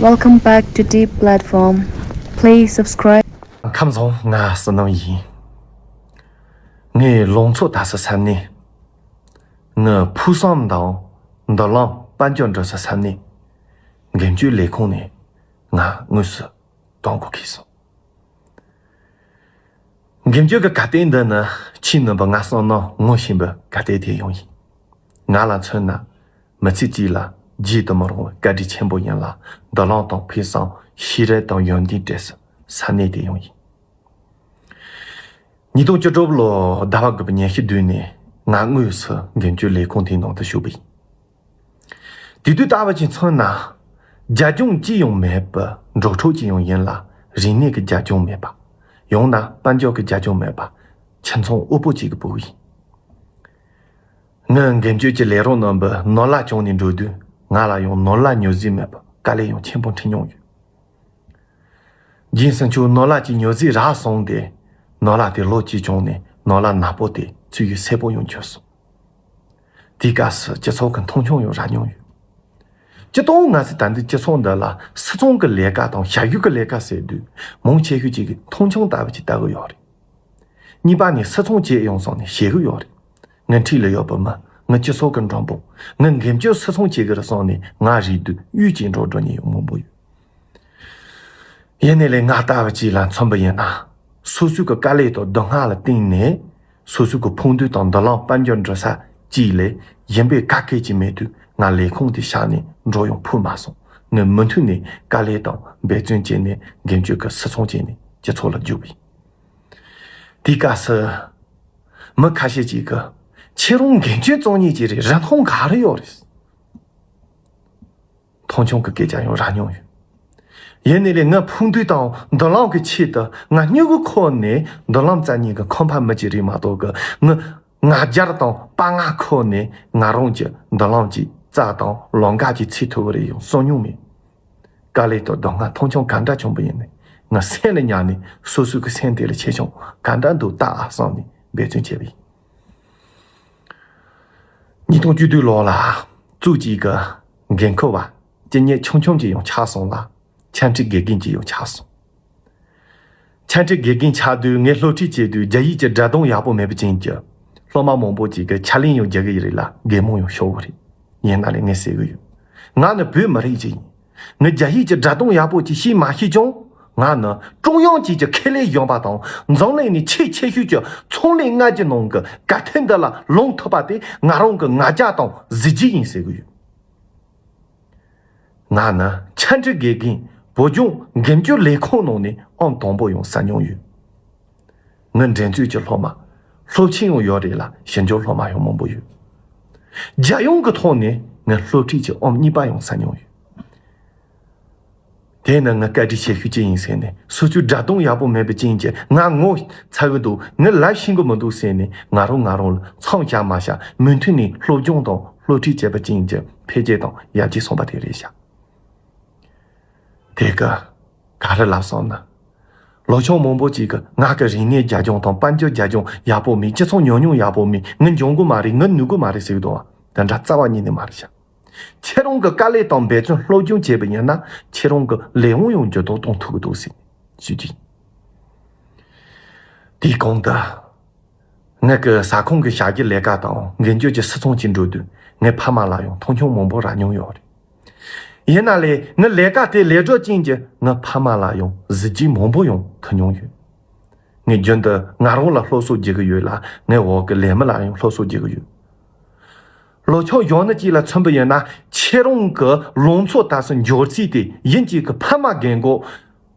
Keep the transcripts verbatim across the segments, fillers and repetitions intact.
Welcome back to Deep Platform. Please subscribe. ཁམས་བཟང་། ང་བསོད་ནམས་ཡིན། ངའི་ལང་ཚོ་དར་ས་ས་གནས། ངའི་ཕུགས་བསམ་དང་མདུན་ལམ་དཔལ་འབྱོར་འགྲོ་ས་ས་གནས། འགན་བཅོལ་ལས་ཁུངས་ནས་ང་དངོས་སུ་གཏོང་དགོས་ཁེལ་སོང་། འགན་བཅོལ་གྱི་གར་སྟེགས་འདི་ནི་ཕྱིའི་ནང་པ་ང་བསམ་ན་ངོ་ཤེས་པའི་གར་སྟེགས་དེ་ཡང་ཡིན། ང་ལ་མཚོན་ན། མི་ཚེ་གཅིག་ལ་བརྗེད་དུ་མི་རུང་བའི་བཀའ་དྲིན་ཆེན་པོ་ཡིན་ལ། མདུན་ལམ་དང་ཕུགས་བསམ། ཤེས་རབ་དང་ཡོན་ཏན་སྤྲད་ས་ས་གནས་དེ་ཡང་ཡིན། ཉིས་སྟོང་བཅུ་དྲུག་ལོ་ཟླ་བ་དགུ་པའི་ཉི་ཤུ་བདུན་ནས་ང་དངོས་སུ་འགན་བཅོལ་ལས་ཁུངས་དེའི་ནང་དུ་ཞུགས་པ་ཡིན། དེ་དུས་ལྟ་བུ་ཅིག་མཚོན་ན། རྒྱབ་ལྗོངས་ཅི་ཡང་མེད་པའི་འགྲོ་གྲོགས་ཅིག་ཡང་ཡིན་ལ། རིག་གནས་ཀྱི་རྒྱབ་ལྗོངས་མེད་པ། ཡང་ན་དཔལ་འབྱོར་གྱི་རྒྱབ་ལྗོངས་མེད་པ། ཁྱིམ་ཚང་དབུལ་པོ་ཅིག་གི་བུ་ཡིན། ངའི་འགན་བཅོལ་གྱི་ལས་རོགས་རྣམ་པས་ནོར་ལྭ་བྱུང་ནས་འགྲོ་དུས། ང་ལ་ཡང་ནོར་ལྭ་ཉོ་རྩིས་མེད་པར་དཀའ་ལས་ཡང་ཆེན་པོ་འཕྲད་མྱོང་ཡོད། རྒན་སུ་མཆོག་ནོར་ལྭ་གཅིག་ཉོ་རྩིས་རག་སོང་སྟེ། ནོར་ལྭ་དེ་ལོ་གཅིག་བྱུང་ནས་ནོར་ལྭ་ནག་པོ་དེ་ཚུར་ཡོད་སེར་པོ་ཡང་གྱུར་སོང་། དེའི་སྐབས་སུ་སྤྱི་ཚོགས་ཀྱི་མཐོང་ཆུང་ཡང་རག་མྱོང་ཡོད། སྤྱིར་བཏང་ང་ཚོའི་ད་ལྟའི་སྤྱི་ཚོགས་འདི་ལ་སིལ་ཚོང་གི་ལས་ཀ་དང་ཞབས་ཞུ་གི་ལས་ཀ་ཟེར་དུས། མང་ཆེ་ཤོས་ཅིག་གིས་མཐོང་ཆུང་ལྟ་བུ་ཅིག་ལྟ་གི་ཡོད་རེད། གཉིས་པ་ནས་སིལ་ཚོང་བྱེད་ཡོང་སོང་ནས་ཞེད་གི་ཡོད་རེད། ངའི་འཁྲིས་ལ་ཡོད་པའི་མི། ངའི་སྤྱི་ཚོགས་ཀྱི་མགྲོན་པོ། ངའི་འགན་བཅོལ་སིལ་ཚོང་བྱེད་གི་རེད་སོང་ནས་ང་རིག་དུས་གཡུལ་ཅིག་འགྲོ་འགྲོ་མཁན་ཡང་མང་པོ་ཡོད། ཡིན་ནའི་ལས་ང་ལྟ་བུ་ཅིག་ལ་མཚོན་པ་ཡིན་ན། སོ་སོའི་གི་དཀའ་ལས་དང་སྡུག་བསྔལ་ལ་བརྟེན་ནས། སོ་སོའི་གི་ཕུགས་འདུན་དང་མདུན་ལམ་དཔལ་འབྱོར་འགྲོ་ས་ཅིག་ལས་གཞན་པའི་ག་གེ་ཅིག་མེད་དུས། ང་ལས་ཁུངས་དེ་བཞག་ནས་འགྲོ་ཡང་ཕོད་མ་སོང་། ངས་མུ་མཐུད་ནས་དཀའ་ལས་དང་འབད་བརྩོན་བྱས་ནས་འགན་བཅོལ་གྱི་སིལ་ཚོང་བྱས་ནས་སྤྱི་ཚོགས་ལ་རྒྱུགས་པ་ཡིན། དེའི་སྐབས་སུ། མི་ཁ་ཤས་ཅིག་གིས། ཁྱེད་རང་འགན་བཅོལ་བཙོང་མཁན་ཅིག་རེད། རིན་ཐང་ག་རེ་ཡོད་རེད། མཐོང་ཆུང་གི་སྐད་ཆ་ཡང་རག་མྱོང་ཡོད། ཡིན་ནའི་ལས་ངའི་ཕུགས་འདུན་དང་མདུན་ལམ་གྱི་ཆེད་དུ། ང་སྨྱུ་གུ་ཁུར་ནས་མདུན་ལམ་བཙལ་མཁན་གྱི་ཁང་པ་མི་ཅིག་རེད་མ་གཏོགས་གི། ང་ང་རྒྱལ་དང་དཔའ་ངར་ཁུར་ནས་ང་རང་གི་མདུན་ལམ་གྱི་རྩ་དང་ལམ་ཁ་གི་ཚད་མཐོ་བོ་རེ་ཡང་སོང་མྱོང་མེད། དཀའ་ལས་དང་སྡུག་བསྔལ་མཐོང་ཆུང་ག་འདྲ་བྱུང་བ་ཡིན་ནའི། ང་སེམས་ལ་ཉར་ནས་སོ་སོའི་གི་སེམས་དེ་ལ་ཆེ་ཆུང་ག་འདྲ་འདུག་བལྟ་ཨ་བསམ་ནས་འབད་བརྩོན་བྱས་པ་ཡིན། ཉིས་སྟོང་བཅུ་བདུན་ལོ་ལ་ཙུའུ་གཅིག་གི་འགན་འཁུར་བ་སྤྱི་གཉེར་ཆུང་ཆུང་ཅིག་ཡང་ཆགས་སོང་ལ། ཆ་འཕྲིན་དགེ་རྒན་ཅིག་ཡང་ཆགས་སོང་། ཆ་འཕྲིན་དགེ་རྒན་ཆགས་དུས་ངས་སློབ་ཁྲིད་བྱེད་དུས་རྒྱ་ཡིག་གི་སྒྲ་གདངས་ཡག་པོ་མེད་པ་ཅན་གྱི་སློབ་མ་མང་པོ་ཅིག་གིས་ཕྱག་ལེན་ཡང་རྒྱག་གི་རེད་ལ་གད་མོ་ཡང་ཤོར་གི་རེད། ཡིན་ན་ལས་ངས་ཟེར་གི་ཡོད། ང་ནི་བོད་མི་རིགས་ཅིག་ཡིན། ངས་རྒྱ་ཡིག་གི་སྒྲ་གདངས་ཡག་པོ་ཅིག་ཤེས་མ་ཤེས་ཀྱང་། ང་ནི་ཀྲུང་དབྱང་བཅས་ཀྱི་ཁས་ལེན་གཞོན་པ་དང་འཛམ་གླིང་ནས་ཆེས་ཆེ་ཤོས་ཀྱི་ཚོང་ལས་མངའ་སྡེ་ནང་གི་གར་སྟེགས་འདི་ལ་ལངས་ཐུབ་པ་དེ་ང་རང་གི་ང་རྒྱལ་དང་གཟི་བརྗིད་ཡིན་ཟེར་གི་ཡོད། ང་ནི་ཆ་འཕྲིན་དགེ་རྒན་བོད་ལྗོངས་འགན་བཅོལ་ལས་ཁུངས་ནང་ནས་ཨང་དང་པོ་ཡང་ཟ་མྱོང་ཡོད། ངའི་འགྲན་རྩོད་ཀྱི་སློབ་མ། སློབ་ཆེན་ཡང་ཡོད་རེད་ལ་ཞིབ་འཇུག་སློབ་མ་ཡང་མང་པོ་ཡོད། རྒྱལ་ཡོངས་ཀྱི་ཐོག་ནས་ངའི་སློབ་ཁྲིད་ཀྱི་ཨང་གཉིས་པ་ཡང་ཟ་མྱོང་ཡོད། དེ་ནི་ངའི་བཀའ་དྲིན་ཆེ་ཤོས་ཅིག་ཡིན་ཟེར་ནས། སོ་སོའི་སྒྲ་གདངས་ཡག་པོ་མེད་པ་ཅན་གྱི་ང་ངོ་ཚ་གི་འདུག་ངས་ལབ་ཤེས་གི་མི་འདུག་ཟེར་ནས་ང་རང་ང་རང་ལ་མཚམས་བཞག་མ་བཞག་མུ་མཐུད་ནས་སློབ་སྦྱོང་དང་སློབ་ཁྲིད་བྱས་པ་ཅན་གྱི་འཕེལ་རྒྱས་དང་ཡར་རྒྱས་སོང་བ་དེ་རེད་ཤག་དེ་ག་ག་རེ་ལབ་སོང་ན། ལོ་ཆུང་མང་པོ་ཅིག་གིས་ང་གི་རིག་གནས་རྒྱབ་ལྗོངས་དང་དཔལ་འབྱོར་རྒྱབ་ལྗོངས་ཡག་པོ་མེད། སྤྱི་ཚོགས་ཉམས་མྱོང་ཡག་པོ་མེད། ངས་འཇོན་གི་མ་རེད། ངས་ནུས་གི་མ་རེད་ཟེར་གི་འདུག་བ། དེ་འདྲ་རྩ་བ་ཉིད་ནས་མ་རེད་ཤག་ཁྱེད་རང་གི་དཀའ་ལས་དང་འབད་བརྩོན་སློབ་སྦྱོང་བྱས་པ་ཡིན་ན་ཁྱེད་རང་གི་ལས་དབང་ཡང་འགྱུར་ལྡོག་གཏོང་ཐུབ་ཀྱི་འདུག་ཟེར་ཞུ་རྒྱུ་ཡིན། དེའི་གོང་དུ། ངེད་ཀྱི་ཟ་ཁང་གི་ཞབས་ཀྱི་ལས་ཀ་དང་འགན་བཅོལ་གྱི་སིལ་ཚོང་གཅིག་འགྲོ་དུས་ངའི་ཕ་མ་ལ་ཡང་མཐོང་ཆུང་མང་པོ་རག་མྱོང་ཡོད་རེད། ཡིན་ན་ལས་ངའི་ལས་ཀ་དེ་ལས་སྒྲུབ་ཅན་གྱི་ངའི་ཕ་མ་ལ་ཡང་གཟི་བརྗིད་མང་པོ་ཡང་ཐོབ་མྱོང་ཡོད། ངས་རྒྱུན་དུ་ང་རང་ལ་སློབ་གསོ་རྒྱག་གི་ཡོད་ལ་ངའི་འོག་གི་ལས་མི་ལ་ཡང་སློབ་གསོ་རྒྱག་གི་ཡོད། ལོ་ཆུང་གཞོན་ནུ་གཅིག་ལ་མཚོན་པ་ཡིན་ན་ཁྱེད་རང་གི་ལང་ཚོ་དར་སའི་མགྱོགས་ཚད་དེ་ཡིན་གཅིག་གི་ཕ་མ་རྒན་གོག་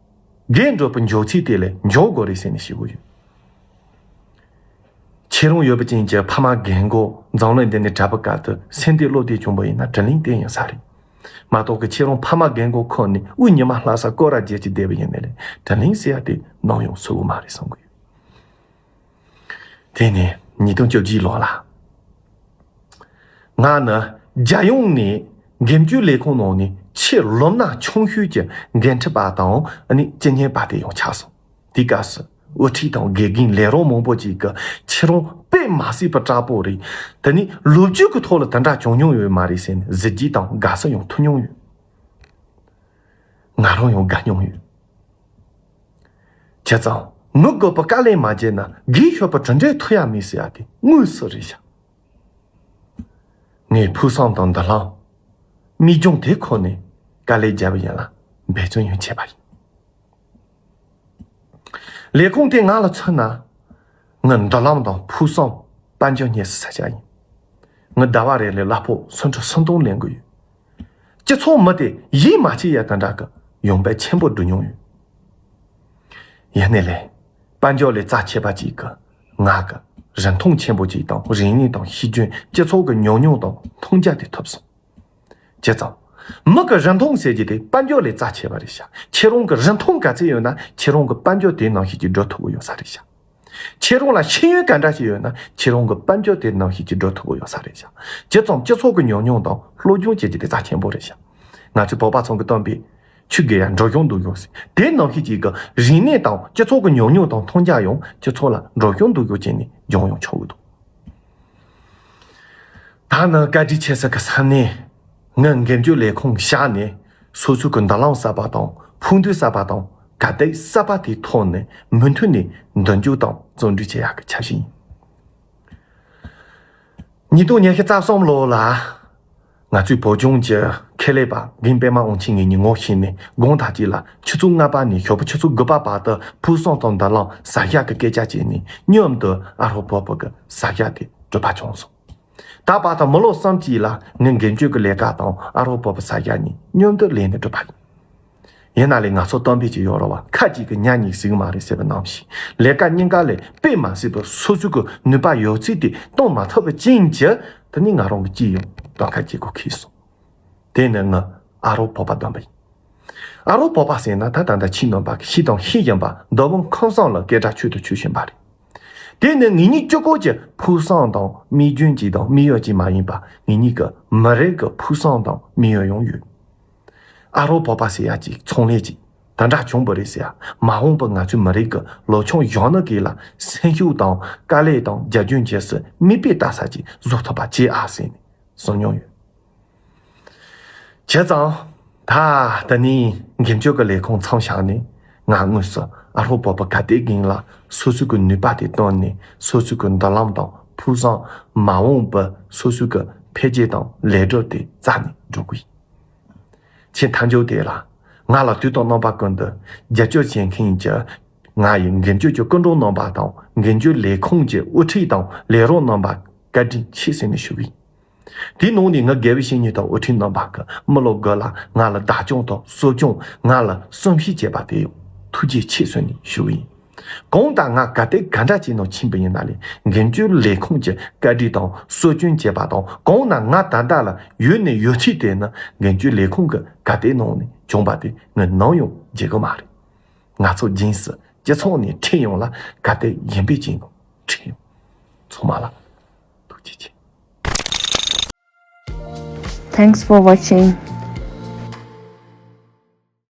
རྒན་འགྲོ་བའི་མགྱོགས་ཚད་དེ་ལས་མགྱོགས་དགོས་རེད་ཟེར་ནས་ཞུ་གི་ཡོད། ཁྱེད་རང་ཡོད་པ་ཅན་གྱི་ཕ་མ་རྒན་གོག་འཛམ་གླིང་འདི་ནས་གྲྭ་པ་སྐབས་དུ་སེམས་བདེ་བློ་བདེ་བྱུང་བ་ཡིན་ན་དྲིན་ལན་དེ་ཡིན་ས་རེད། མ་གཏོགས་ཀྱི་ཁྱེད་རང་ཕ་མ་རྒན་གོག་ཁུར་ནས་དབུགས་ཉི་མ་ལྷག་ས་སྐོར་ར་བརྒྱབ་ཀྱི་བསྡད་པ་ཡིན་ནའི་ལས་དྲིན་ལན་ཟེར་ཡ་དེ་ནམ་ཡང་གསོ་གི་མ་རེད་བསམ་གི་ཡོད། དེ་ནས་ཉིས་སྟོང་བཅོ་བརྒྱད་ལོ་ལ། ང་ནི་རྒྱལ་ཡོངས་ནས་འགན་བཅོལ་ལས་ཁུངས་ནང་ནས་ཆེས་ལོ་ན་ཆུང་ཤོས་ཀྱི་འགན་འཁྲི་པ་དང་ཨ་ནི་སྤྱི་གཉེར་པ་དེ་ཡང་ཆགས་སོང་། དེའི་སྐབས་སུ་དབུ་ཁྲིད་དང་དགེ་རྒན་ལས་རོགས་མང་པོ་ཅིག་གིས་ཁྱེད་རང་དཔེ་མ་སྲིད་པའི་དྲག་པོ་རེད། དེ་ནི་ལོ་རྒྱུས་ཀྱི་ཐོག་ལ་དེ་འདྲ་བྱུང་མྱོང་ཡོད་མ་རེད་ཟེར་ནས་གཟི་བརྗིད་དང་དགའ་བསུ་ཡང་ཐོབ་མྱོང་ཡོད། ང་རང་ཡང་དགའ་མྱོང་ཡོད། བྱས་ཙང་མི་དགོས་པའི་དཀའ་ལས་མ་བརྒྱབ་ན་དགེ་ཤོས་པའི་གྲུབ་འབྲས་ཐོབ་ཡ་མེད་ཟེར་ཡ་དེ་དངོས་སུ་རེད་ཤག་ངས་ཕུགས་བསམ་དང་མདུན་ལམ། མིག་རྒྱང་དེ་འཁོར་ནས་དཀའ་ལས་བརྒྱབ་པ་ཡིན་ལ་འབད་བརྩོན་ཡང་བྱས་པ་ཡིན། ལས་ཁུངས་དེ་ང་ལ་མཚོན་ན། ངའི་མདུན་ལམ་དང་ཕུགས་བསམ་དཔལ་འབྱོར་གཉིས་སུ་ས་ཆ་ཡིན། ངའི་ཟླ་བ་རེ་ལ་གླ་ཕོགས་སུམ་ཁྲི་སུམ་སྟོང་ལེན་གི་ཡོད། སྤྱི་ཚོགས་མི་དེ་ཡིད་མ་ཆེས་ཡ་དེ་འདྲ་གི་ཡོང་འབབ་ཆེན་པོ་བསྒྲུབས་མྱོང་ཡོད། ཡིན་ནའི་ལས། དཔལ་འབྱོར་ལས་རྩ་ཆེ་བ་ཅིག་གི་ང་གི་རིན་ཐང་ཆེན་པོ་ཅིག་དང་རིག་གནས་དང་ཤེས་འཇོན། སྤྱི་ཚོགས་ཀྱི་ཉམས་མྱོང་དང་མཐོང་རྒྱ་དེ་ཐོབ་སོང་། བྱས་ཙང་། མི་གི་རིན་ཐང་ཟེར་རྒྱུ་དེ་དཔལ་འབྱོར་ལས་རྩ་ཆེ་བ་རེད་ཤག་ཁྱེད་རང་གི་རིན་ཐང་ག་ཚད་ཡོད་ན་ཁྱེད་རང་གི་དཔལ་འབྱོར་དེ་ནང་བཞིན་གྱི་འགྲོ་ཐུབ་ཀྱི་ཡོད་ས་རེད་ཤག་ཁྱེད་རང་ལ་ཤེས་ཡོན་ག་འདྲ་ཞིག་ཡོད་ན་ཁྱེད་རང་གི་དཔལ་འབྱོར་དེ་ནང་བཞིན་གྱི་འགྲོ་ཐུབ་ཀྱི་ཡོད་ས་རེད་ཤག་བྱས་ཙང་སྤྱི་ཚོགས་ཀྱི་ཉམས་མྱོང་དང་སློབ་སྦྱོང་བྱེད་རྒྱུ་དེ་རྩ་ཆེན་པོ་རེད་ཤག་ང་ཚོའི་བོད་པ་ཚོ་གི་སྟོན་པའི་ཆོས་དགེ་ཡང་འགྲོ་སྐྱོང་འདུག་ཡོད་ཟེར། དེ་ནང་བཞིན་གྱི་གི་རིག་གནས་དང་སྤྱི་ཚོགས་ཀྱི་ཉམས་མྱོང་དང་མཐོང་རྒྱ་ཡང་སྤྱི་ཚོགས་ལ་འགྲོ་སྐྱོང་འདུག་ཡོད་བྱས་ནས་སྦྱོང་ཡང་ཆོག་གི་འདུག་ད་ནི་བཀའ་དྲིན་ཆེ་ས་གི་ས་གནས་ངའི་འགན་བཅོལ་ལས་ཁུངས་བཞག་ནས་སོ་སོའི་གི་མདུན་ལམ་གསར་པ་དང་ཕུགས་འདུན་གསར་པ་དང་ག་དེ་གསར་པ་དེ་ཐོག་ནས་མུ་མཐུད་ནས་མདུན་སྐྱོད་དང་བརྩོན་འགྲུས་བྱེད་ཡག་གི་འཆར་གཞི་ཡིན། ཉིས་སྟོང་ཉི་ཤུ་རྩ་གསུམ་ལོ་ལ། ང་ཚོའི་བོད་ལྗོངས་ཀྱི་ཁེ་ལས་པ་རྒན་པད་མ་དབང་ཆེན་ངེད་གཉིས་ངོ་ཤེས་ནས་དགོང་དག་ཅིག་ལ་ཆུ་ཚོད་ལྔ་པ་ནས་ཞོགས་པ་ཆུ་ཚོད་དགུ་པ་བར་དུ་ཕུགས་བསམ་དང་མདུན་ལམ་ཟབ་རྒྱས་ཀྱི་སྐད་ཆ་བྱས་ནས་མཉམ་དུ་ཨ་རོགས་བོད་པ་གི་ཟབ་རྒྱས་དེ་གྲུབ་པ་བྱུང་སོང་། ད་བར་དུ་མི་ལོ་གསུམ་ཅིག་ལ་ངའི་འགན་བཅོལ་གྱི་ལས་ཀ་དང་ཨ་རོགས་བོད་པ་ཟབ་རྒྱས་གཉིས་མཉམ་དུ་ལས་ནས་གྲུབ་པ་ཡིན། ཡིན་ན་ལས་ང་ཚོ་གཏམ་དཔེ་ཅིག་ཡོད་རེད་བ། ཁ་ཅིག་གིས་ཉ་གཉིས་ཟིག་མ་རེད་ཟེར་བ་ནང་བཞིན་ལས་ཀ་གཉིས་ཀ་ལས་དཔེ་མ་སྲིད་པར་སོ་སོའི་གི་ནུས་པ་ཡོད་ཚད་དེ་གཏོང་མ་ཐུབ་པ་ཅན་གྱི་དེ་ནི་ང་རང་གི་སྐྱིད་ཡོང་གདོང་ཁ་སྐྱེ་སྒོ་ཁེལ་སོང་། དེ་ནི་ང་ཨ་རོགས་བོད་པ་བདམས་པ་ཡིན། ཨ་རོགས་བོད་པ་ཟེར་ན་ད་ད་ལྟ་ཁྱེད་རྣམ་པ་གིས་ཤེས་དང་ཤེས་བཞིན་པ་མདོ་དབུས་ཁམས་གསུམ་ལ་སྐད་གྲགས་ཆོད་དུ་ཆོད་བཞིན་པ་རེད། དེ་ནི་ངེད་གཉིས་གཅིག་པོ་གྱི་ཕུགས་བསམ་དང་དམིགས་ཡུལ་གཅིག་དང་དམིགས་ཡུལ་གཅིག་མ་ཡིན་པ་ངེད་གཉིས་ཀྱི་མི་རིགས་ཀྱི་ཕུགས་བསམ་དང་དམིགས་ཡུལ་ཡང་ཡོད། ཨ་རོགས་བོད་པ་ཟེར་ཡ་གཅིག་ཚོང་ལས་གཅིག་དེ་འདྲ་བྱུང་བ་རེད་ཟེར་ཡ། མ་འོངས་པ་ང་ཚོའི་མི་རིགས་ཀྱི་ལོ་ཆུང་གཞོན་ནུ་གཅིག་ལ་སེམས་ཤུགས་དང་དཀའ་ལས་དང་རྒྱབ་སྐྱོར་བྱེད་སའི་མིག་དཔེ་ལྟ་ས་གཅིག་བཟོ་ཐུབ་པ་བྱེད་ཨ་ཟེར་ནས་གསུང་མྱོང་ཡོད། བྱས་ཙང་། ད་ད་ནི་འགན་བཅོལ་གྱི་ལས་ཁུངས་མཚམས་བཞག་ནས་ང་དངོས་སུ་ཨ་རོགས་བོད་པ་ག་དེ་རྒན་ལ་སོ་སོའི་གི་ནུས་པ་དེ་བཏོན་ནས་སོ་སོའི་གི་མདུན་ལམ་དང་ཕུགས་བསམ་མ་འོངས་པ་སོ་སོའི་གི་འཕེལ་རྒྱས་དང་ལས་སྒྲུབ་དེ་རྩ་ནས་སྒྲུབ་དགོས། ཆེས་མཐའ་མཇུག་དེ་ལ་ང་ལ་དུས་དང་རྣམ་པ་ཀུན་ཏུ་རྒྱབ་སྐྱོར་བྱེད་མཁན་གྱི་ང་ཡི་འགན་བཅོལ་གྱི་སྐུ་མགྲོན་རྣམ་པ་དང་འགན་བཅོལ་ལས་ཁུངས་ཀྱི་དབུ་ཁྲིད་དང་ལས་རོགས་རྣམ་པ་བཀའ་དྲིན་ཆེ་ཟེར་ནས་ཞུ་གི་ཡིན། དེའི་ནང་ནས་ངའི་དགེ་བའི་བཤེས་གཉེན་དང་དབུ་ཁྲིད་རྣམ་པ་གིས་མི་ལོ་དགུ་ལ་ང་ལ་བདག་སྐྱོང་དང་གསོ་སྐྱོང་ང་ལ་གསོལ་ཞིབ་བྱས་པ་དེ་ཡང་ཐུགས་རྗེ་ཆེ་ཟེར་ནས་ཞུ་གི་ཡིན། གང་ལྟར་ང་ག་དེ་ག་འདྲ་བྱས་ནས་ཕྱིན་པ་ཡིན་ན་ལས་འགན་བཅོལ་ལས་ཁུངས་ཀྱི་བཀའ་དྲིན་དང་གསོ་སྐྱོང་བྱས་པ་དང་གང་ན་ང་ད་ལྟ་ལ་ཡོད་ནས་ཡོད་ཚད་དེ་ནི་འགན་བཅོལ་ལས་ཁུངས་ཀྱི་ག་དེ་ནང་ནས་བྱུང་བ་དེ་ངས་ནམ་ཡང་བརྗེད་གི་མ་རེད། ང་ཚོ་རྗེས་སུ་སྤྱི་ཚོགས་ནས་ཁྲིད་ཡོང་ལ་ག་དེ་ཡིན་པའི་རྐྱེན་དང་ཁྲིད་ཡོང་། ཚང་མ་ལ་ཐུགས་རྗེ་ཆེ། Thanks for watching.